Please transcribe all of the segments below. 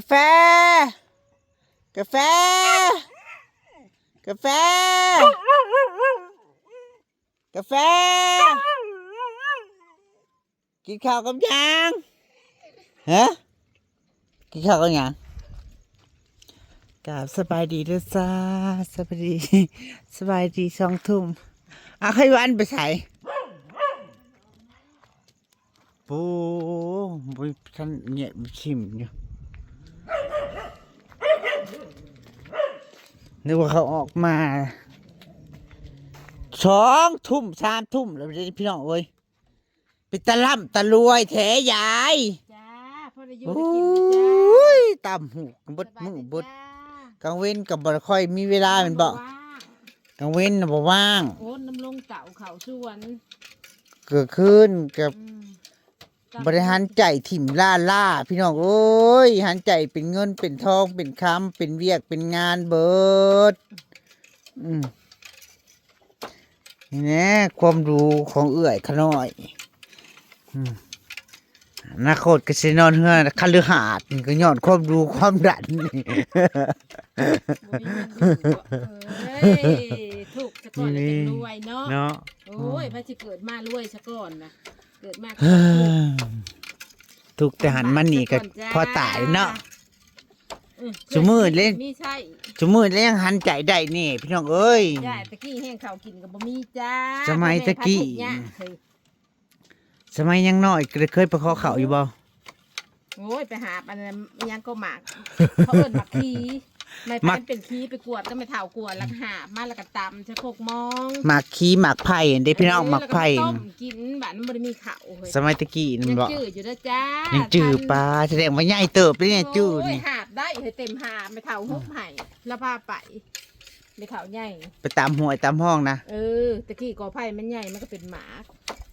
ກາແຟ ກາແຟ ກາແຟ ກາແຟ ກິນເຂົ້າກັບຫຍັງ? ຮະ? ກິນເຂົ້າກັບຫຍັງ? ກາບສະບາຍດີເດີຈ້າ ສະບາຍດີ ສະບາຍດີສອງທຸ່ມ. ອາ ໄຂ່ຫວານໄປໃສ? ໂອ້ ບໍ່ທັນແຍກຊິມຢູ່ ນຶກວ່າເຂົາອອກມາ ສອງທຸ່ມ ສາມທຸ່ມແລ້ວເດ້ ພີ່ນ້ອງເອີຍ. ເປັນຕາລ່ຳຕາລວຍແທ້ຍາຍ. ຈ້າ ພໍໄດ້ຢູ່ໄດ້ກິນຢູ່ຈ້າ. ໂອ້ຍ ຕຳຫູກເບິດມື້ເບິດ ສະບາຍດີຈ້າ. ກາງເວັນກໍບໍ່ຄ່ອຍມີເວລາແມ່ນບໍ່? ວ່າງ ກາງເວັນນະບໍ່ວ່າງ. ໂອ້ ນຳລົງເຕົາເຂົ້າສວນ ກາງຄືນກໍ ອືມ ບໍ່ໄດ້ຫັນໃຈຖິ້ມລ້າໆ ພີ່ນ້ອງເອີຍ. ຫັນໃຈເປັນເງິນເປັນທອງເປັນຄຳ ເປັນວຽກເປັນງານເບິດ. ອືມ ນີ້ແນ່ ຄວາມຮູ້ຂອງເອື້ອຍຂ້ານ້ອຍ. ອືມ ອະນາຄົດກໍຊິນອນເຮືອນຄະລືຫາດ ກໍຍ້ອນຄວາມຮູ້ຄວາມດັນນີ້. ບໍ່ມີເງິນຢູ່. ເອີຍ ທຸກຊະກ່ອນແລ້ວຈັ່ງລວຍເນາະ ເນາະ. ໂອ້ຍ ອືມ ໃຜຊິເກີດມາລວຍຊະກ່ອນນະ ເກີດມາ ທຸກແຕ່ຫັນມານີ້ກໍພໍຕາຍເນາະ. ອືມ ຊຸມື້ເລີຍ ມີໃຊ້ ຊຸມື້ເລີຍຍັງຫັນໃຈໄດ້ນີ້ ພີ່ນ້ອງເອີຍ. ຕະກີ້ແຮງເຂົ້າກິນກໍບໍ່ມີຈ້າ. ສະໄໝຕະກີ້ ສະໄໝຍັງນ້ອຍ ເຄີຍໄປຂໍເຂົ້າຢູ່ບໍ່? ໂອ້ຍ ໄປຫາບອັນນັ້ນ ອີຫຍັງກໍໝາກ ເຂົາເອີ້ນໝາກຄີ ໄມ້ໄຜ່ມັນເປັນຄີ ໄປກວດກັບແມ່ເຖົ້າ ກວດແລ້ວກໍຫາບມາ ແລ້ວກໍຕຳໃສ່ຄົກມອງ. ໝາກຄີໝາກໄຜ່ເດ້ພີ່ນ້ອງ ເອີ ໝາກໄຜ່ ແລ້ວກໍມາຕົ້ມກິນ. ບາດມັນບໍ່ໄດ້ມີເຂົ້າເຮີ້ຍ. ສະໄໝຕະກີ້ນັ້ນບໍ່? ຍັງຈື່ຢູ່ເດີຈ້າ. ຍັງຈື່ ປາ ສະແດງວ່າໃຫຍ່ເຕີບເດ້ນີ້ ຈື່ນີ້. ໂອ້ຍ ຫາບໄດ້ເຮີ້ຍ ເຕັມຫາບ ແມ່ເຖົ້າຮຸບໃຫ້ ລະພາໄປ. ໄປເຂົ້າໃຫຍ່ ໄປຕາມຫ້ວຍຕາມຮ່ອງນະ. ເອີ ຕະກີ້ກໍໄຜ່ມັນໃຫຍ່ ມັນກໍເປັນໝາກ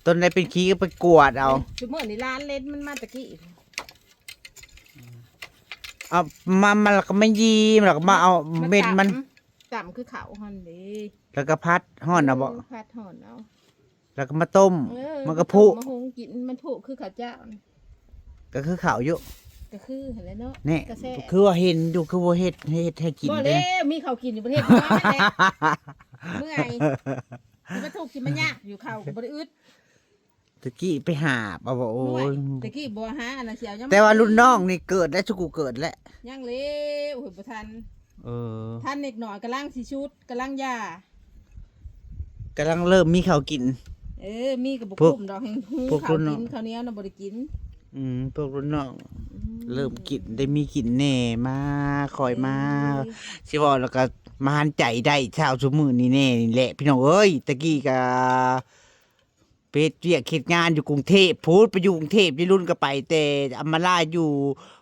ຕົ້ນໃດເປັນຂີ້ກໍໄປກວາດເອົາ. ຊຸມື້ນີ້ຫຼານເຫຼັ້ນມັນມາຕະກີ້ ເອົາມາ ມາແລ້ວກໍມາຢີ່ ແລ້ວກໍມາເອົາເມັດມັນ ຕຳຄືເຂົ້າຫັ້ນເດ້ ແລ້ວກໍຜັດຮ້ອນເອົາບໍ? ເອີ ຜັດຮ້ອນເອົາ. ແລ້ວກໍມາຕົ້ມ ເອີ ມັນກໍພຸ ມາຫຸງກິນ ມັນພຸຄືເຂົ້າເຈົ້ານີ້ ກໍຄືເຂົ້າຢູ່ ກໍຄືຫັ້ນແຫຼະເນາະ. ນີ້ ກໍແຊບ ຄືວ່າເຫັນຢູ່ ຄືບໍ່ເຮັດ ເຮັດໃຫ້ກິນ. ບໍ່ແລ້ວ ມີເຂົ້າກິນຢູ່ປະເທດ ເມື່ອຍ ຊິມາທຸກຊິມາຍາກຢູ່ ເຂົ້າກໍບໍ່ໄດ້ອຶດ. ຕະກີ້ໄປຫາບເອົາບໍ່? ໂອ້ຍ ຕະກີ້ບໍ່ຫາອັນນັ້ນຊິເອົາຫຍັງ. ແຕ່ວ່າລຸ້ນນ້ອງນີ້ເກີດແລ້ວ ຊຸກູເກີດແລ້ວ. ຍັງເລວ ໂອ້ຍ ບໍ່ທັນ. ເອີ ທັນເດັກນ້ອຍກຳລັງຊິຊຸດ ກຳລັງຢາ ກຳລັງເລີ່ມມີເຂົ້າກິນ. ເອີ ມີກໍບໍ່ກຸ້ມດອກ ແຮ່ງຫຸງເຂົ້າກິນ ເຂົ້າໜຽວນະບໍ່ໄດ້ກິນ. ອືມ ພວກລຸ້ນນ້ອງ ອືມ ເລີ່ມກິນ ໄດ້ມີກິນແດ່ ມາ ຄ່ອຍມາ. ເອີ ຊິເວົ້າແລ້ວກໍມາຫັນໃຈໄດ້ເຊົ້າຊຸມື້ນີ້ແດ່ນີ້ແຫຼະ ພີ່ນ້ອງເອີຍ. ຕະກີ້ກໍ ໄປເຮັດວຽກເຮັດງານຢູ່ກຸງເທບພຸ້ນ ໄປຢູ່ກຸງເທບ. ຍາຍລຸນກໍໄປແຕ່ອຳມາລາ ຢູ່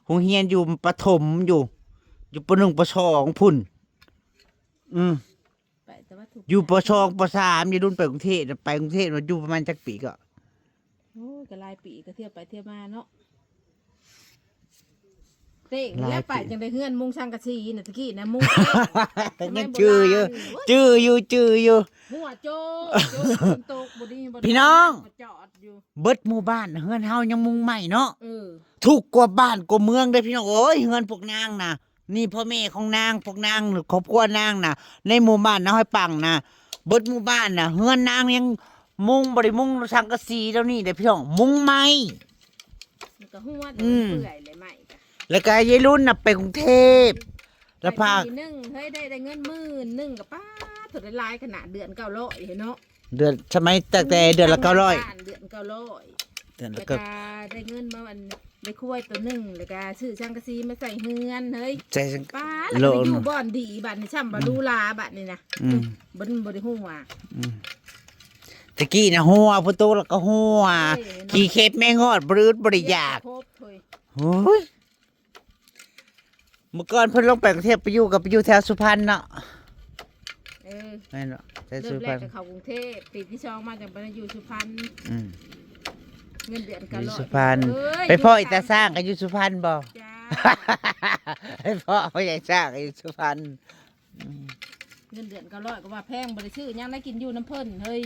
ໂຮງຮຽນຢູ່ປະຖົມ ຢູ່ ຢູ່ ປ.ໜຶ່ງ ປ.ສອງ ພຸ້ນ. ອືມ ໄປແຕ່ວ່າທຸກ ຢູ່ ປ.ສອງ ປ.ສາມ ຍາຍລຸນໄປກຸງເທບ. ໄປກຸງເທບມາຢູ່ປະມານຈັກປີກໍ? ໂອ້ຍ ກໍຫຼາຍປີ ກໍທ່ຽວໄປທ່ຽວມາເນາະ. ເຕະ ແລ້ວໄປຈັ່ງໄດ້ເຮືອນມຸງສັງກະສີນະ ຕະກີ້ນະ ມຸງ ຍັງຈື່ຢູ່ ຈື່ຢູ່ ຈື່ຢູ່. ຫົວໂຈ ໂຈ ຝົນຕົກບໍ່ດີບໍ່ ພີ່ນ້ອງ ຈອດຢູ່ ເບິດໝູ່ບ້ານເຮືອນເຮົາຍັງມຸງໃໝ່ເນາະ. ເອີ ທຸກກວ່າບ້ານກວ່າເມືອງເດ້ ພີ່ນ້ອງເອີຍ. ເຮືອນພວກນາງນະ ນີ້ພໍ່ແມ່ຂອງນາງ ພວກນາງ ຄອບຄົວນາງນະ ໃນໝູ່ບ້ານນາຫ້ອຍປັງນະ ເບິດໝູ່ບ້ານນະ ເຮືອນນາງຍັງມຸງ ບໍ່ໄດ້ມຸງສັງກະສີດຽວນີ້ເດ້ ພີ່ນ້ອງ ມຸງໄມ້. ມັນກໍຫົວ ອືມ ເປື່ອຍເລີຍໄມ້ກະ ແລ້ວກໍຍາຍລຸນນະໄປກຸງເທບ ແລ້ວພາ ປີໜຶ່ງເຮີ້ຍ ໄດ້ ໄດ້ເງິນໝື່ນໜຶ່ງກໍ ປາດ ເທົ່າໃດຫຼາຍຂະໜາດ ເດືອນເກົ້າຮ້ອຍເນາະ. ເດືອນ ສະໄໝຕັ້ງແຕ່ເດືອນລະເກົ້າຮ້ອຍ ເດືອນເກົ້າຮ້ອຍ ເດືອນລະ ແລ້ວກໍ ເກົ້າ ໄດ້ເງິນມາອັນ ໄດ້ຄວາຍໂຕໜຶ່ງ ແລ້ວກໍຊື້ສັງກະສີມາໃສ່ເຮືອນເຮີ້ຍ. ໃສ່ສັງ ປາດ ແລ້ວກໍໄປຢູ່ບ່ອນດີ ບາດນີ້ຊ່ຳວ່າ ອືມ ຫຼູຫຼາບາດນີ້ນະ. ອືມ ບໍ່ ບໍ່ໄດ້ຮູ້ວ່າ ອືມ ຕະກີ້ນະຫົວ ຝົນຕົກແລ້ວກໍຫົວ ເອີຍ ຂີ້ເຂັບແມງຮອດ ບໍ່ໄດ້ອຶດບໍ່ໄດ້ຢາກ. ໂອ້ຍ ເມື່ອກ່ອນເພິ່ນລົງໄປກຸງເທບ ໄປຢູ່ ກໍໄປຢູ່ແຖວສຸພັນເນາະ. ເອີ ແມ່ນບໍ່? ແຖວສຸພັນ ເລີ່ມແລກກໍເຂົ້າກຸງເທບ ປີທີສອງມາຈັ່ງໄປຢູ່ສຸພັນ. ອືມ ເງິນເດືອນກໍ ຢູ່ສຸພັນ ເອີຍ ໄປພໍ້ອີຕາຊ້າງກໍຢູ່ສຸພັນບໍ່? ຈ້າ ໄປພໍ້ພໍ່ໃຫຍ່ຊ້າງກໍຢູ່ສຸພັນ. ອືມ ເງິນເດືອນເກົ້າຮ້ອຍກໍວ່າແພງ ບໍ່ໄດ້ຊື້ຫຍັງ ໄດ້ກິນຢູ່ນຳເພິ່ນເຮີ້ຍ.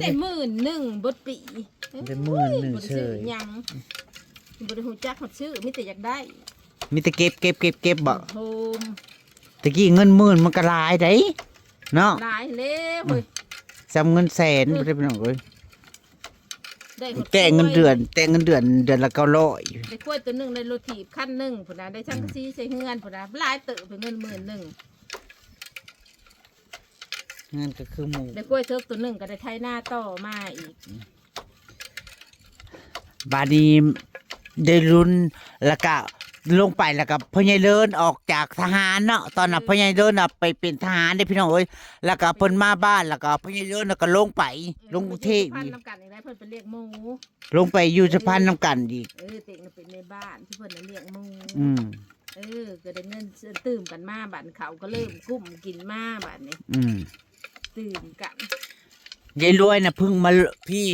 ໄດ້ໝື່ນໜຶ່ງເບິດປີ ໄດ້ໝື່ນໜຶ່ງ ໂອ້ຍ ບໍ່ໄດ້ຊື້ຫຍັງ ບໍ່ໄດ້ຮູ້ຈັກຮອດຊື້ ມີແຕ່ຢາກໄດ້. ມີແຕ່ເກັບ ເກັບ ເກັບ ເກັບບໍ? ໂຮມ ຕະກີ້ເງິນໝື່ນມັນກໍຫຼາຍໃດ໋ເນາະ ຫຼາຍແລ້ວເວີຍ ສ່ຳເງິນແສນ ອືມ ພຸ້ນເດ້ພີ່ນ້ອງເອີຍ ໄດ້ຮອດ ແຕ່ເງິນເດືອນ ແຕ່ເງິນເດືອນເດືອນລະເກົ້າຮ້ອຍ ໄດ້ຄວາຍໂຕໜຶ່ງ ໄດ້ລົດຖີບຄັນໜຶ່ງພຸ້ນນະ ໄດ້ສັງກະສີ ອືມ ໃສ່ເຮືອນພຸ້ນນະ ຫຼາຍເຕີບເລີຍ ເງິນໝື່ນໜຶ່ງ ເຮືອນກໍຄືໝູ່ ໄດ້ຄວາຍເຖິກໂຕໜຶ່ງ ກໍໄດ້ໄຖນາຕໍ່ມາອີກ ອືມ ບາດນີ້ໄດ້ລຸນ ແລ້ວກະລົງໄປ ແລ້ວກະພໍ່ໃຫຍ່ເລີນອອກຈາກທະຫານເນາະ ຕອນນັ້ນ ເອີ ພໍ່ໃຫຍ່ເລີນນະໄປເປັນທະຫານເດ້ພີ່ນ້ອງເອີຍ ແລ້ວກະເພິ່ນມາບ້ານ ແລ້ວກະພໍ່ໃຫຍ່ເລີນນະກະລົງໄປ ເອີ ລົງກຸງເທບອີກ ເພິ່ນໄປຢູ່ສຸພຳນຳກັນອີກແລ້ວ ເພິ່ນໄປລ້ຽງໝູ ລົງໄປຢູ່ສຸພຳນຳກັນອີກ ເອີ ເຕັງນະເປັນແມ່ບ້ານ ທີ່ເພິ່ນນະລ້ຽງໝູ ອືມ ເອີ ກໍໄດ້ເງິນຕື່ມກັນມາ ບາດເຂົາກໍເລີ່ມກຸ້ມກິນມາບາດນີ້ ອືມ ຕື່ມກັນ ຍາຍລວຍນະເພິ່ງມາ ພີ້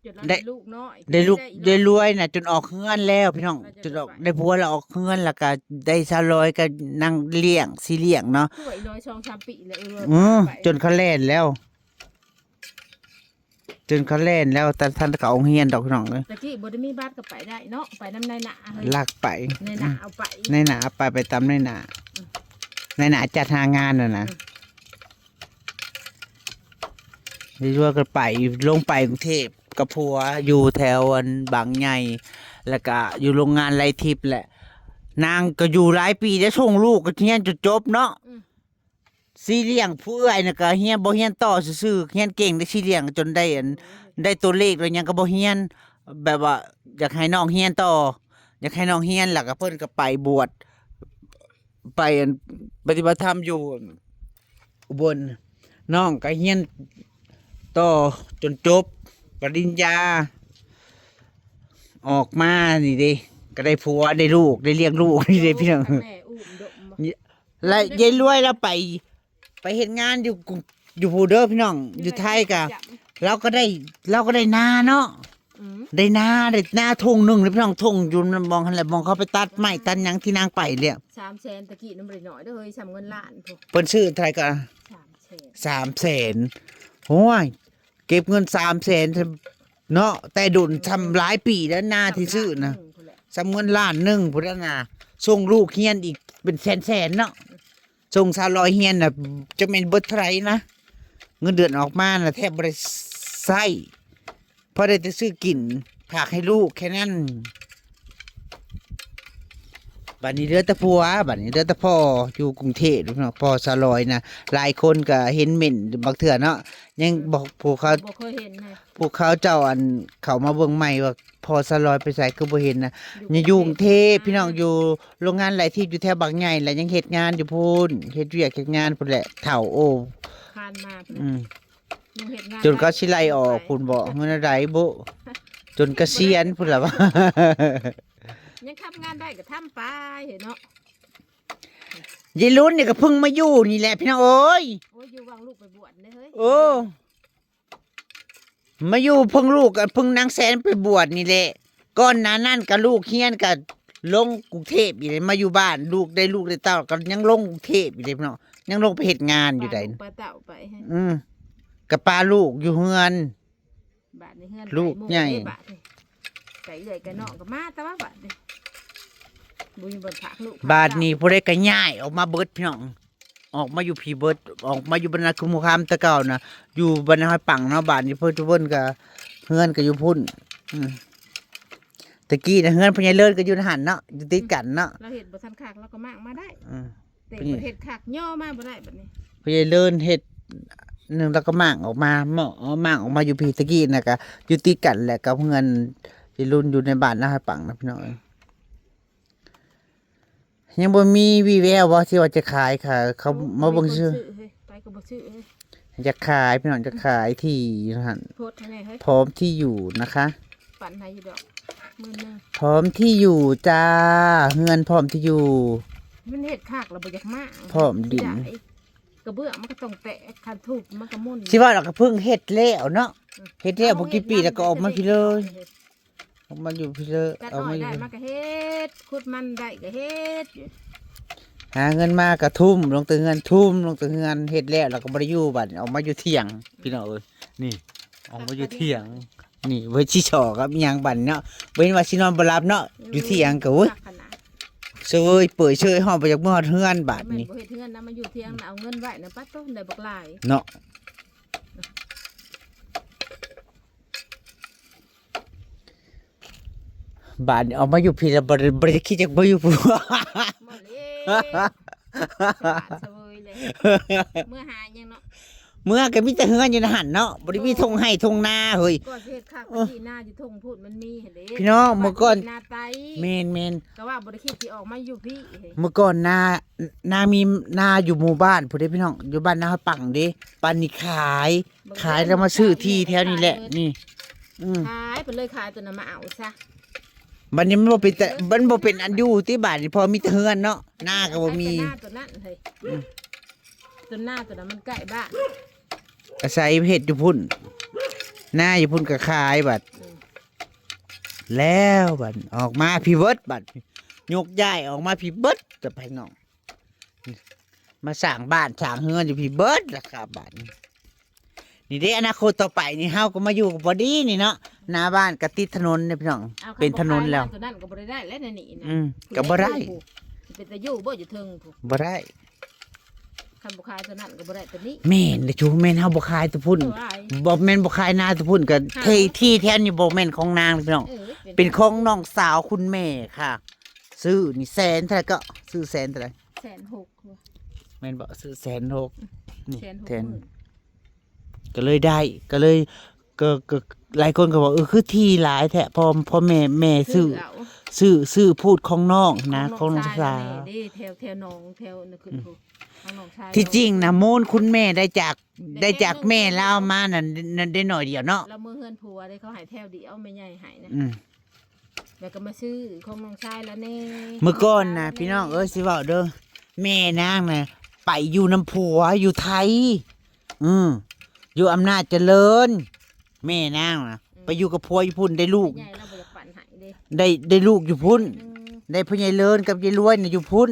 ຈົນລາວໄດ້ ໄດ້ລູກນ້ອຍ ໄດ້ລູກ ໄດ້ລູກ ໄດ້ລວຍນະ ຈົນອອກເຮືອນແລ້ວພີ່ນ້ອງ ລາວຈະ ຈົນອອກ ໄປ ໄດ້ຜົວແລ້ວອອກເຮືອນ ແລ້ວກໍໄດ້ສາວລອຍກໍນັ່ງລ້ຽງ ຊິລ້ຽງເນາະ ຄືວ່າອີນ້ອຍສອງສາມປີແລ້ວ ເອີ ເອີ ໄປ ຈົນເຂົາແລ່ນແລ້ວ ຈົນເຂົາແລ່ນແລ້ວ ແຕ່ທັນເຂົ້າໂຮງຮຽນດອກພີ່ນ້ອງເອີຍ ຕະກີ້ບໍ່ໄດ້ມີບັດກໍໄປໄດ້ເນາະ ໄປນຳນາຍໜ້າເຮີ້ຍ ລັກໄປ ນາຍໜ້າເອົາໄປ ນາຍໜ້າເອົາໄປ ໄປຕາມນາຍໜ້າ ອືມ ນາຍໜ້າຈັດຫາງານຫັ້ນນະ ອືມ ໄດ້ຊວນກັນໄປ ລົງໄປກຸງເທບກັບຜົວ ຢູ່ແຖວອັນບາງໃຫຍ່ ແລ້ວກະຢູ່ໂຮງງານໄລທິບແຫຼະ ນາງກໍຢູ່ຫຼາຍປີແລ້ວ ສົ່ງລູກກໍຮຽນຈົນຈົບເນາະ ອືມ ຊິລ້ຽງຜູ້ເອື້ອຍນະກໍຮຽນ ບໍ່ຮຽນຕໍ່ຊື່ໆ ຮຽນເກັ່ງໄດ້ ຊິລ້ຽງຈົນໄດ້ອັນ ໂອ້ຍ ໄດ້ຕົວເລກແລ້ວຫຍັງກໍບໍ່ຮຽນ ແບບວ່າຢາກໃຫ້ນ້ອງຮຽນຕໍ່ ຢາກໃຫ້ນ້ອງຮຽນ ແລ້ວກໍເພິ່ນກໍໄປບວດ ໄປອັນປະຕິບັດທຳຢູ່ອຸບົນ ນ້ອງກໍຮຽນຕໍ່ຈົນຈົບປະລິນຍາ ອອກມານີ້ເດ້ ກໍໄດ້ຜົວ ໄດ້ລູກ ໄດ້ລ້ຽງລູກນີ້ເດ້ ໂອ້ ພີ່ນ້ອງ ແມ່ອຸ້ມດົມ ແລະ ຍາຍລວຍລາວໄປ ໄປເຮັດງານຢູ່ກຸງ ຢູ່ພຸ້ນເດີພີ່ນ້ອງ ຢູ່ໄທກະ ລາວກໍໄດ້ ລາວກໍໄດ້ນາເນາະ ອືມ ໄດ້ນາ ໄດ້ນາທົ່ງໜຶ່ງເລີຍພີ່ນ້ອງ ທົ່ງຢູ່ໝ່ອງຫັ້ນແຫຼະ ໝ່ອງເຂົາໄປຕັດໄມ້ຕັດຫຍັງທີ່ນາງໄປເລີຍ ສາມແສນ ຕະກີ້ນະບໍ່ໄດ້ໜ້ອຍເດີເຮີ້ຍ ສ່ຳເງິນລ້ານພຸ້ນ ເພິ່ນຊື້ເທົ່າໃດກໍ ສາມແສນ ສາມແສນ ໂອ້ຍ ເກັບເງິນສາມແສນເນາະ ແຕ່ດົນ ອືມ ສ່ຳຫຼາຍປີແລ້ວນາທີ່ຊື້ນະ ສ່ຳເງິນລ້ານໜຶ່ງພຸ້ນແຫຼະ ສ່ຳເງິນລ້ານໜຶ່ງພຸ້ນແຫຼະນາ ສົ່ງລູກຮຽນອີກເປັນແສນໆເນາະ ອືມ ສົ່ງສາວລອຍຮຽນນະ ຈັກແມ່ນເບິດເທົ່າໃດນະ ເງິນເດືອນອອກມານະ ແທບບໍ່ໄດ້ໃຊ້ ພໍໄດ້ແຕ່ຊື້ກິນ ຝາກໃຫ້ລູກແຄ່ນັ້ນ ບາດນີ້ເຫຼືອແຕ່ຜົວ ບາດນີ້ເຫຼືອແຕ່ພໍ່ຢູ່ກຸງເທບເນາະ ພໍ່ສາວລອຍນະ ຫຼາຍຄົນກໍເຫັນເໝັ້ນບາງເທື່ອເນາະ ຍັງ ອືມ ບໍ່ ຜູ້ເຂົາ ບໍ່ເຄີຍເຫັນນະ ຜູ້ເຂົາເຈົ້າອັນເຂົ້າມາເບິ່ງໃໝ່ວ່າ ພໍ່ສາວລອຍໄປໃສຄືບໍ່ເຫັນນະ ຢູ່ ຢູ່ກຸງເທບ ຢູ່ກຸງເທບ ພີ່ນ້ອງ ອ່າ ຢູ່ໂຮງງານໄລທິບຢູ່ແຖວບາງໃຫຍ່ ແລະ ຍັງເຮັດງານຢູ່ພຸ້ນ ເຮັດວຽກເຮັດງານພຸ້ນແຫຼະ ເຖົ້າໂອ ຄານມາພຸ້ນ ອືມ ຍັງເຮັດງານ ຈົນເຂົາຊິໄລ່ອອກພຸ້ນບໍ ແນວໃດບຸ ຈົນກະສຽນພຸ້ນລະວ່າ ຍັງທຳງານໄດ້ກໍທຳໄປເນາະ ຍາຍລຸນນີ້ກໍເພິ່ງມາຢູ່ນີ້ແຫຼະພີ່ນ້ອງເອີຍ ໂອ້ຍ ຢູ່ຫວ່າງລູກໄປບວດເດ້ເຮີ້ຍ ໂອ້ ມາຢູ່ເພິ່ງລູກ ເພິ່ງນາງແສນໄປບວດນີ້ແຫຼະ ກ່ອນໜ້ານັ້ນກໍລູກຮຽນກໍລົງກຸງເທບອີກເດ້ ມາຢູ່ບ້ານ ລູກໄດ້ລູກໄດ້ເຕົ້າກໍຍັງລົງກຸງເທບອີກເດ້ເນາະ ຍັງລົງໄປເຮັດງານຢູ່ໃດ໋ ປາລູກປາເຕົ້າໄປ ອືມ ກໍປາລູກຢູ່ເຮືອນ ບາດນີ້ເຮືອນ ລູກໃຫຍ່ ໄປໝູ່ເດ້ ບາດນີ້ ໄກເອື້ອຍໄກນ້ອງກໍມາແຕ່ວ່າບາດນີ້ ບໍ່ມີບ່ອນພັກລູກ ບາດນີ້ຜູ້ໃດກໍຍ້າຍອອກມາເບິດພີ່ນ້ອງ ອອກມາຢູ່ພີ້ເບິດ ອອກມາຢູ່ບັນນາຄຸມຄາມແຕ່ເກົ່ານະ ຢູ່ບັນນາຫ້ອຍປັງເນາະ ບາດນີ້ເພິ່ນ ເພິ່ນກໍ ເຮືອນກໍຢູ່ພຸ້ນ ອືມ ແຕ່ກີ້ນະ ເຮືອນພໍ່ໃຫຍ່ເລີນກໍຢູ່ຫັ້ນເນາະ ຢູ່ຕິດກັນເນາະ ລາວເຮັດບໍ່ທັນຄັກ ລາວກໍມ້າງມາໄດ້ ອືມ ແຕ່ເຮັດຄັກຍໍມາບໍ່ໄດ້ບັດນີ້ ພໍ່ໃຫຍ່ເລີນເຮັດໜຶ່ງ ລາວກໍມ້າງອອກມາ ມ້າງອອກມາຢູ່ພີ້ ແຕ່ກີ້ນະ ກໍຢູ່ຕິດກັນແຫຼະກັບເຮືອນຍາຍລຸນ ຢູ່ໃນບ້ານນາຫ້ອຍປັງນະ ພີ່ນ້ອງເອີຍ. ຍັງບໍ່ມີວີ່ແວວບໍ່ ທີ່ວ່າຈະຂາຍ ເຂົາມາເບິ່ງຊື່ ໃຜກໍບໍ່ຊື້ເຮີ້ຍ ຢາກຂາຍ ພີ່ນ້ອງ ຢາກຂາຍທີ່ຫັ້ນ ໂພສໃຫ້ແດ່ເຮີ້ຍ ພ້ອມທີ່ຢູ່ນະຄະ ປັ່ນໃຫ້ຢູ່ດອກ ໝື່ນໜຶ່ງ ພ້ອມທີ່ຢູ່ຈ້າ ເຮືອນພ້ອມທີ່ຢູ່ ມັນເຮັດຄັກແລ້ວບໍ່ຢາກມ້າງ ພ້ອມດິນ ກະເບື້ອງມັນກໍຕ້ອງແຕກ ຄັນທຸບມັນກໍໝຸ່ນ ຊິວ່າລະກໍເພິ່ງເຮັດແລ້ວເນາະ ອືມ ເຮັດແລ້ວບໍ່ກີ່ປີແລ້ວກໍອອກມາພີ້ເລີຍ ອອກມາຢູ່ພີ້ເລີຍ ຕັດອ້ອຍໄດ້ມາກໍເຮັດ ຂຸດມັນໄດ້ກໍເຮັດ ຫາເງິນມາກໍທຸ່ມລົງແຕ່ເຮືອນ ທຸ່ມລົງແຕ່ເຮືອນ ເຮັດແລ້ວລະກໍບໍ່ໄດ້ຢູ່ ບັດອອກມາຢູ່ຖຽງ ພີ່ນ້ອງເອີຍ ນີ້ ອອກມາຢູ່ຖຽງ ນີ້ ໄວ້ຊິສໍກັບຫຍັງບັດເນາະ ບໍ່ເຫັນວ່າຊິນອນບໍ່ຫຼັບເນາະ ຢູ່ຖຽງກໍ ໂອ້ຍ ຄັກຂະໜາດ ສະເຫວີຍເປີຍເຊີຍ ຮອດບໍ່ຢາກເມືອຮອດເຮືອນບາດນີ້ ແມ່ນບໍ່ເຮັດເຮືອນນະ ມາຢູ່ທຽງນະ ເອົາເງິນໄວ້ນະ ປາດໂທ້ ໄດ້ບັກຫຼາຍເນາະ. ບາດນີ້ອອກມາຢູ່ພີ້ລະ ບໍ່ໄດ້ ບໍ່ໄດ້ຄິດຈະໄປຢູ່ພູ້ນ ບໍ່ເລີຍ ສະບາຍສະເຫວີຍເລີຍ. ເມືອຫາຫຍັງເນາະ ເມືອກໍມີແຕ່ເຮືອນຢູ່ໃນຫັ້ນເນາະ ບໍ່ໄດ້ມີທົ່ງໄຮ່ທົ່ງນາເຮີ້ຍ. ກໍຊິເຮັດຄັກໄປທີ່ນາຢູ່ທົ່ງພຸ້ນ ມັນມີຫັ້ນເດ້ ພີ່ນ້ອງ. ເມື່ອກ່ອນ ນາໄຕ ແມ່ນໆ ກໍວ່າບໍ່ໄດ້ຄິດຊິອອກມາຢູ່ພີ້ເຮີ້ຍ. ເມື່ອກ່ອນນາ ນາມີນາຢູ່ໝູ່ບ້ານພຸ້ນເດ້ພີ່ນ້ອງ ຢູ່ບ້ານນາຮອດປັງເດ້ ປານນີ້ຂາຍ ຂາຍແລ້ວມາຊື້ທີ່ແຖວນີ້ແຫຼະ ນີ້ ອືມ ຂາຍໄປເລີຍ ຂາຍຕົວນັ້ນມາເອົາຊະ. ບັດນີ້ມັນບໍ່ເປັນຕາ ມັນບໍ່ເປັນອັນຢູ່ຕິ ບາດນີ້ ເພາະມີແຕ່ເຮືອນເນາະ ນາກໍບໍ່ມີ. ນາຕົວນັ້ນເຮີ້ຍ ອືມ ຕົວນາຕົວນັ້ນມັນໃກ້ບ້ານ ອາໄສເຮັດຢູ່ພຸ້ນ ນາຢູ່ພຸ້ນກໍຂາຍບາດ ອືມ ແລ້ວບາດອອກມາພີ້ເບິດ ບາດຍົກຍ້າຍອອກມາພີ້ເບິດ ແຕ່ພີ່ນ້ອງ ມາສ້າງບ້ານສ້າງເຮືອນຢູ່ພີ້ເບິດລະ ຄະບາດນີ້. ນີ້ເດ້ ອະນາຄົດຕໍ່ໄປນີ້ ເຮົາກໍມາຢູ່ກັບພໍດີນີ້ເນາະ ໜ້າບ້ານກໍຕິດຖະໜົນເດ້ພີ່ນ້ອງ ເປັນຖະໜົນແລ້ວ. ຕົວນັ້ນກໍບໍ່ໄດ້ໄດ້ແລ້ວນີ້ນະ ອືມ ກໍບໍ່ໄດ້ ເປັນຕາຢູ່ບໍ່ ຢູ່ເທິງພຸ້ນ ບໍ່ໄດ້. ຄັນບໍ່ຂາຍຕົວນັ້ນກໍບໍ່ໄດ້ຕົວນີ້ ແມ່ນເດ້ຈູ ແມ່ນເຮົາບໍ່ຂາຍຕົວພຸ້ນ ບໍ່ແມ່ນບໍ່ຂາຍນາຕົວພຸ້ນ ກໍທີ່ແຖວນີ້ບໍ່ແມ່ນຂອງນາງພີ່ນ້ອງ ເປັນຂອງນ້ອງສາວຄຸນແມ່ຄ່ະ. ຊື້ນີ້ແສນເທົ່າໃດກໍ ຊື້ແສນເທົ່າໃດ ແສນຫົກ ແມ່ນບໍ່ ຊື້ແສນຫົກ ນີ້ ແສນຫົກ ແສນຫົກ ກໍເລີຍໄດ້ ກໍເລີຍ ກໍ ກໍຫຼາຍຄົນກໍບອກ ເອີ ຄືທີ່ຫຼາຍແທ້ ພໍ່ ພໍ່ແມ່ ແມ່ຊື້ ຊື້ ຊື້ພູດຂອງນ້ອງນະ ຂອງນ້ອງສາວເດ້ ແຖວ ແຖວໜອງ ແຖວນັ້ນຂຶ້ນ ອືມ ຂອງນ້ອງຊາຍ. ທີ່ຈິງນະ ມູນຄຸນແມ່ໄດ້ຈາກ ໄດ້ຈາກແມ່ລາວມານັ້ນ ນັ້ນໄດ້ໜ້ອຍດຽວເນາະ ລາວເມືອເຮືອນຜົວເດ້ ເຂົາໃຫ້ແຖວດຽວ ແມ່ໃຫຍ່ໃຫ້ນະ ອືມ ແລ້ວກໍມາຊື້ຂອງນ້ອງຊາຍລະແດ່. ເມື່ອກ່ອນນະ ພີ່ນ້ອງເອີຍ ຊິເວົ້າເດີ ແມ່ນາງນະໄປຢູ່ນຳຜົວຢູ່ໄທ ອືມ ຢູ່ອຳນາດຈະເລີນ ແມ່ນາງນະ ອືມ ໄປຢູ່ກັບຜົວຢູ່ພຸ້ນ ໄດ້ລູກ ແມ່ໃຫຍ່ລາວບໍ່ຢາກປັນໃຫ້ເດ້ ໄດ້ ໄດ້ລູກຢູ່ພຸ້ນ ອືມ ໄດ້ພໍ່ໃຫຍ່ເລີນກັບຍາຍລວຍນະຢູ່ພຸ້ນ.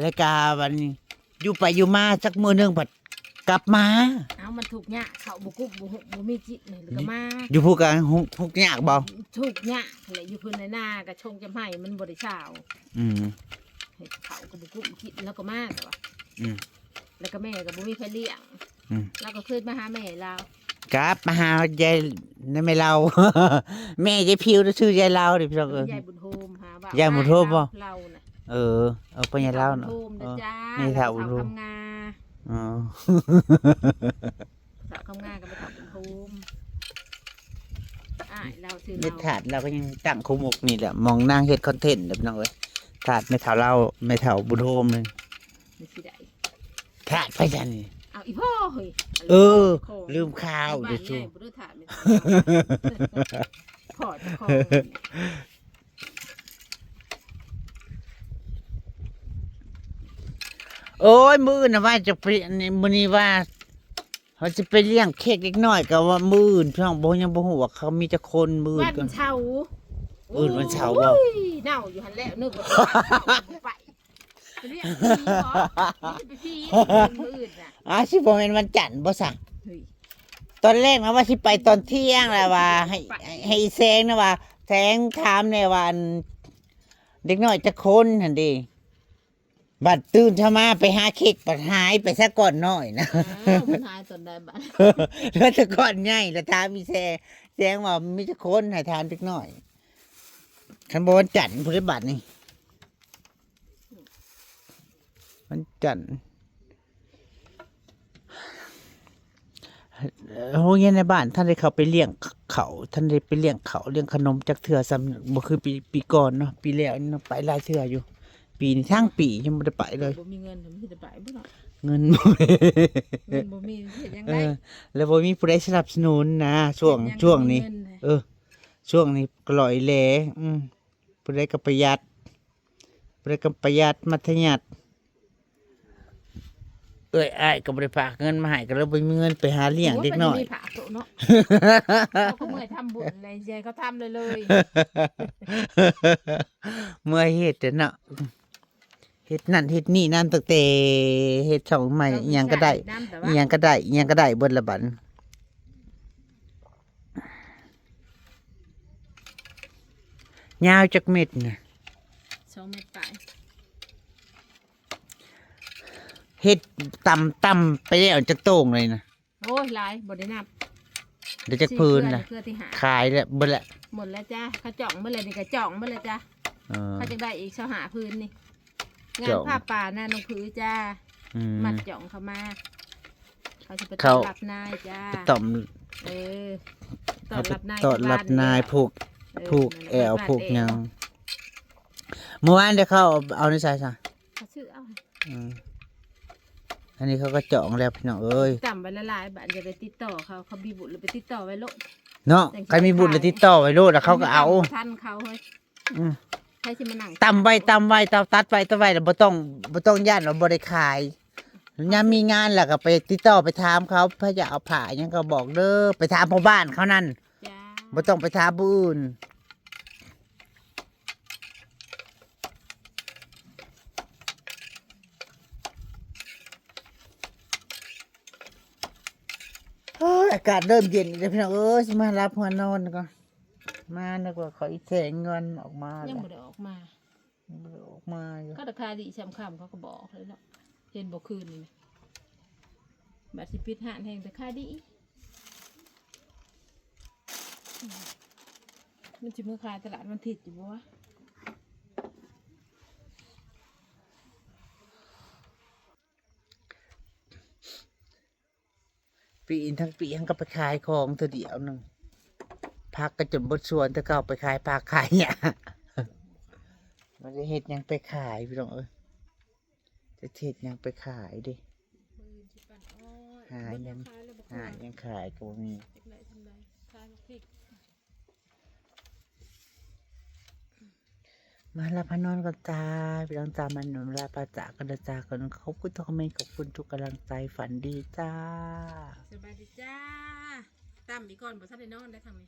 ແລ້ວກະບັດນີ້ຢູ່ໄປຢູ່ມາຈັກມື້ໜຶ່ງພັດກັບມາ. ເອົ້າ ມັນທຸກຍາກ ເຂົ້າບໍ່ກຸ້ມ ບໍ່ ບໍ່ມີກິນ ແລ້ວກໍມາ ຢູ່ພຸ້ນກະທຸກຍາກບໍ່? ທຸກຍາກແຫຼະ ຢູ່ພຸ້ນນາກໍຊົງຈະໄໝ້ ມັນບໍ່ໄດ້ຊາວ ອືມ ເຮັດເຂົ້າກໍບໍ່ກຸ້ມກິນ ແລ້ວກໍມາ ແຕ່ວ່າ ອືມ ແລ້ວກໍແມ່ກໍບໍ່ມີໃຜລ້ຽງ ອືມ ລາວກໍຄືນມາຫາແມ່ລາວ ກັບມາຫາຍາຍ ແມ່ລາວ ແມ່ຍາຍຜິວ ຊື່ຍາຍລາວເດ້ພີ່ນ້ອງເອີຍ ຍາຍບຸນໂຮມ ຫາວ່າ ຍາຍບຸນໂຮມບໍ່? ລາວນະ ເອີ ເອີ ພໍ່ໃຫຍ່ລາວເນາະ ຍາຍບຸນໂຮມເດີຈ້າ ແມ່ເຖົ້າບຸນໂຮມ ເຖົ້າຄຳງາ ອໍ ເຖົ້າຄຳງາກັບແມ່ເຖົ້າບຸນໂຮມ ອ້າຍລາວຊື່ລາວ ແມ່ທາດລາວກໍຍັງຕັ້ງຄົງມົກນີ້ແຫຼະ ໝ່ອງນາງເຮັດຄອນເທັນເດ້ພີ່ນ້ອງເອີຍ ທາດແມ່ເຖົ້າລາວ ແມ່ເຖົ້າບຸນໂຮມນີ້ ນີ້ຊິໄດ້ ທາດໄປຊັ້ນນີ້ ເອົາອີ່ພໍ່ເຮີ້ຍ ເອີ ລືມຂ່າວເດ້ຊູ ທາດແມ່ເຖົ້າ ພໍ່ເຈົ້າຂອງ ໂອ້ຍ ມື້ອື່ນນະວ່າຈະໄປ ມື້ນີ້ວ່າ ເຮົາຊິໄປລ້ຽງເຄ້ກເດັກນ້ອຍ ກໍວ່າມື້ອື່ນ ພີ່ນ້ອງ ບໍ່ ຍັງບໍ່ຮູ້ວ່າເຂົາມີຈັກຄົນມື້ອື່ນ ວັນເສົາ ມື້ອື່ນວັນເສົາບໍ່? ໂອ້ຍ ເນົ່າຢູ່ຫັ້ນແຫຼະ ນຶກວ່າຊິໄປ ໄປລ້ຽງຜີບໍ່? ຊິໄປຜີມື້ອື່ນນະ ອ້າວ ຊິບໍ່ແມ່ນວັນຈັນບໍ່ຊະ? ເຮີ້ຍ ຕອນແລກນະວ່າຊິໄປຕອນທ່ຽງ ແລ້ວວ່າໃຫ້ ໃຫ້ອີ່ແສງນະວ່າ ແສງຖາມແດ່ວ່າ ອັນ ເດັກນ້ອຍຈັກຄົນຫັ້ນເດ ບັດຕື່ນເຊົ້າມາໄປຫາເຄັກ ບັດຫາຍໄປຊະກ່ອນນ້ອຍນະ. ອ້າວ ມັນຫາຍຕອນໃດບັດ? ເຫຼືອແຕ່ກ່ອນໃຫຍ່ ແລ້ວຖາມອີ່ແຊ ແຊງວ່າມີຈັກຄົນ ໃຫ້ຖາມເດັກນ້ອຍ. ຄັນບໍ່ວັນຈັນພຸ້ນເດ້ບັດນີ້ ວັນຈັນ. ໂຮງຮຽນໃນບ້ານ ທ່ານໄດ້ເຂົ້າໄປລ້ຽງເຂົ້າ ທ່ານໄດ້ໄປລ້ຽງເຂົ້າລ້ຽງຂະໜົມຈັກເທື່ອຊ້ຳ ບໍ່ຄືປີ ປີກ່ອນເນາະ. ປີແລ້ວນີ້ເນາະ ໄປຫຼາຍເທື່ອຢູ່ ປີນີ້ທັງປີຍັງບໍ່ໄດ້ໄປເລີຍ. ບໍ່ມີເງິນ ມັນຊິໄດ້ໄປບໍ່ເນາະ ເງິນບໍ່ມີ ເງິນບໍ່ມີ ເຮັດຫຍັງໄດ້ ເອີ ແລ້ວບໍ່ມີຜູ້ໃດສະໜັບສະໜູນນະ ຊ່ວງ ເຮັດຫຍັງ ຊ່ວງນີ້ ເງິນ ເອີ ຊ່ວງນີ້ກໍຫຼອຍແຫຼ ອືມ ຜູ້ໃດກໍປະຢັດ ຜູ້ໃດກໍປະຢັດ ມັດທະຍັດ. ເອື້ອຍອ້າຍກໍບໍ່ໄດ້ຝາກເງິນມາໃຫ້ ກໍເລີຍບໍ່ມີເງິນໄປຫາລ້ຽງເດັກນ້ອຍ. ໂອ້ຍ ມັນມີພະໂຕເນາະ ເຮົາກໍເມື່ອຍທຳບຸນແລ້ວ ຊິໃຫ້ເຂົາທຳເລີຍໆ ເມື່ອຍເຮັດແຫຼະເນາະ ເຮັດນັ້ນເຮັດນີ້ນຳ ຕັ້ງແຕ່ເຮັດຊ່ອງໃໝ່ ອີ່ຫຍັງກໍໄດ້ ອີ່ຫຍັງກໍໄດ້ ອີ່ຫຍັງກໍໄດ້ເບິດລະບັດ. ຍາວຈັກເມັດນະ? ສ ສອງແມັດປາຍ. ເຮັດຕຳ ຕຳໄປແລ້ວຈັກໂຕງເລີຍນະ? ໂອ້ຍ ຫຼາຍ ບໍ່ໄດ້ນັບ. ໄດ້ຈັກຜືນລະ? ເທື່ອທີຫ້າ. ຂາຍແລ້ວ ເບິດແລ້ວ? ໝົດແລ້ວຈ້າ. ເຂົາຈ່ອງເບິດແລ້ວນີ້ ກະຈ່ອງເບິດແລ້ວຈ້າ. ເອີ ເຂົາຈະໄດ້ອີກຊາວຫ້າຜືນນີ້. ຈ່ອງ ງານຜ້າປ່ານານ້ອງຜືຈ້າ. ອືມ ມັດຈ່ອງເຂົ້າມາ. ເຂົາຊິໄປຕ້ອນຮັບນາຍຈ້າ. ໄປຕ້ອນ ເອີ ຕ້ອນຮັບນາຍ ຕ້ອນຮັບນາຍ ທີ່ບ້ານນີ້ແຫຼະ. ຜູກ ເອີ ຜູກແອວ ນັ້ນແຫຼະ ຜູກຫຍັງ. ເມື່ອວານນີ້ເຂົາເອົາ ເອົາໃນໃສຊະ? ເຂົາຊື້ເອົາ. ອືມ ອັນນີ້ເຂົາກໍຈອງແລ້ວພີ່ນ້ອງເອີຍ. ຕຳໄວ້ຫຼາຍໆ ບາດຢ່າໄປຕິດຕໍ່ເຂົາ ເຂົາມີບຸນແລ້ວໄປຕິດຕໍ່ໄວ້ໂລດເນາະ. ຈັ່ງຊິ ໃຜມີບຸນແລ້ວຕິດຕໍ່ໄວ້ໂລດ ແລ້ວເຂົາກໍເອົາ. ບໍ່ທັນເຂົາເຮີ້ຍ. ອືມ ໃຜຊິມານັ່ງ ຕຳໄວ້ ຕຳໄວ້ ຕຳ ຕັດໄວ້ ຕັດໄວ້ ແລ້ວບໍ່ຕ້ອງ ບໍ່ຕ້ອງຢ້ານວ່າບໍ່ໄດ້ຂາຍ. ຍາມມີງານແລ້ວກໍໄປຕິດຕໍ່ໄປຖາມເຂົາ ໃຜຢາກເອົາຜ້າຫຍັງກໍບອກເດີ ໄປຖາມພໍ່ບ້ານເຂົານັ້ນ. ຈ້າ ບໍ່ຕ້ອງໄປຖາມຜູ້ອື່ນ. ເຮີ້ຍ ອາກາດເລີ່ມເຢັນອີກແລ້ວພີ່ນ້ອງເອີຍ. ຊິມາຫຼັບຫົວນອນກ່ອນ. ມາ ນຶກວ່າເຂົາອີແສງຍວນອອກມາ ຍັງບໍ່ໄດ້ອອກມາ. ຍັງບໍ່ໄດ້ອອກມາຢູ່. ເຂົາຕະຄາດີຊ່ຳຄ່ຳ ເຂົາກໍບອກເລີຍເນາະ. ເຫັນບໍ່ຄືນນີ້ນະ ບາດຊິປິດຮ້ານແຮ່ງຕະຄາດີ. ມັນຊິເມືອຂາຍຕະຫຼາດວັນທິດຢູ່ບໍ່ວະ? ປີນທັງປີ ເຮົາກໍໄປຂາຍຂອງເທື່ອດຽວໜຶ່ງ. ຜັກກໍຈົນເບິດສວນ ແຕ່ເກົ່າໄປຂາຍຜັກຂາຍຫຍ້າ. ບໍ່ໄດ້ເຮັດຫຍັງໄປຂາຍ ພີ່ນ້ອງເອີຍ. ຈະເຮັດຫຍັງໄປຂາຍເດ້? ມື້ອື່ນຊິປັ່ນອ້ອຍ. ຫາຫຍັງ ບໍ່ແມ່ນຂາຍແລ້ວບໍ່ ຫາຫຍັງຂາຍກໍບໍ່ມີ. ຈັກໄດ້ສ່ຳໃດ ຂາຍບັກພິກ. ມາ ຫຼັບໃຫ້ນອນກ່ອນຈ້າ ພີ່ນ້ອງຈ້າ. ມາ ໜູລາພາຈາກກັນເດີຈ້າ. ຂອບຄຸນທຸກຄອມເມັນ ຂອບຄຸນທຸກກຳລັງໃຈ. ຝັນດີຈ້າ. ສະບາຍດີຈ້າ. ຕຳອີກກ່ອນ ບໍ່ທັນໄດ້ນອນໄດ້ທາງນີ້.